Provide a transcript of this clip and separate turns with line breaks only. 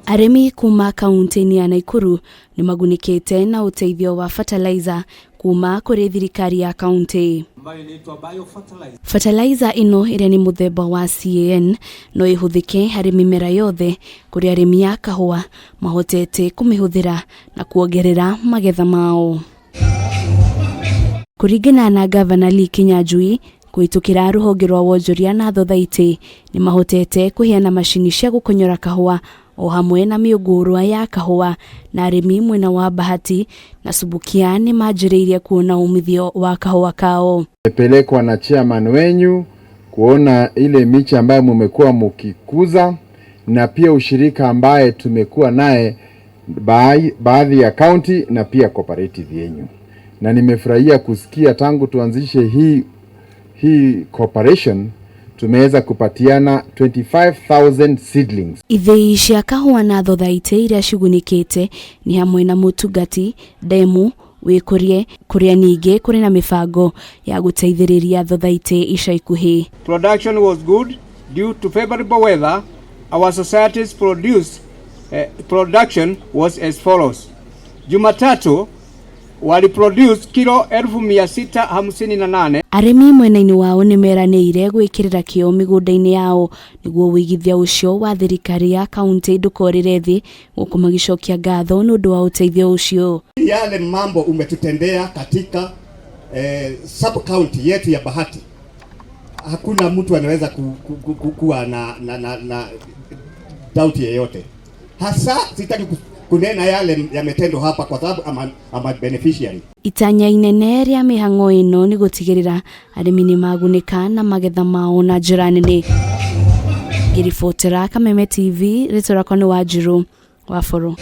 Arĩmi kuma kaunti-inĩ ya Nakuru nĩ magunĩkĩte na ũteithio wa fertilizer kuma kũrĩ thirikari ya kaunti. Fertilizer ĩno ĩrĩa nĩ mũthemba wa CAN no ĩhũthĩke harĩ mĩmera yothe kũrĩa arĩmi a kahũa mahotete kũmĩhũthĩra na kuongerera magetha mao. Kũringana na Gavana Lee Kinyanjui, kũhĩtũkĩra rũhonge rwa wonjoria na thothaitĩ nĩ mahotete kũheana macini cia gũkonyora kahũa o hamwe na mĩũngũrwa ya kahũa na arĩmi mwena wa Bahati na Subukia nĩ manjĩrĩirie kuona umithio wa kahũa kao.
Nimepelekwa na chairman wenyu kuona ile miche ambayo mumekuwa mukikuza na pia ushirika ambaye tumekuwa naye baadhi ya county na pia cooperative yenyu, na nimefurahia kusikia tangu tuanzishe hii cooperation tumeweza kupatiana 25,000 seedlings.
Ithĩi cia kahũa na thothaitĩ iria cigunĩkĩte nĩ hamwe na Mũtungati, Ndemu, Wĩkũrie, kũrĩa ningĩ kũrĩ na mĩbango ya gũteithĩrĩria thothaitĩ ica ikuhĩ.
Production was good due to favorable weather. Our societies produced production was as follows. Jumatatu waliproduce kilo 658,000.
Arĩmi mwena-inĩ wao nĩ meranĩire gwĩkĩrĩra kĩo mĩgũnda-inĩ yao nĩguo ũigithia ũcio wa thirikari ya kaunti ndũkorĩre thĩ, gũkũ magĩcokia ngatho nĩ ũndũ wa ũteithio ũcio.
Yale mambo umetutendea katika sub county yetu ya Bahati, hakuna mtu anaweza kuwa na doubt yeyote. Hasa sitaki kunena yale yametendwa hapa kwa sababu I'm a beneficiary.
Itanya inene rĩa mĩhang'o ĩno nĩ gũtigĩrĩra arĩmi nĩ magunĩka na magetha mao na njĩra nene. Ngĩribotera Kameme TV, rĩtwa rĩakwa nĩ Wanjirũ wa Boro.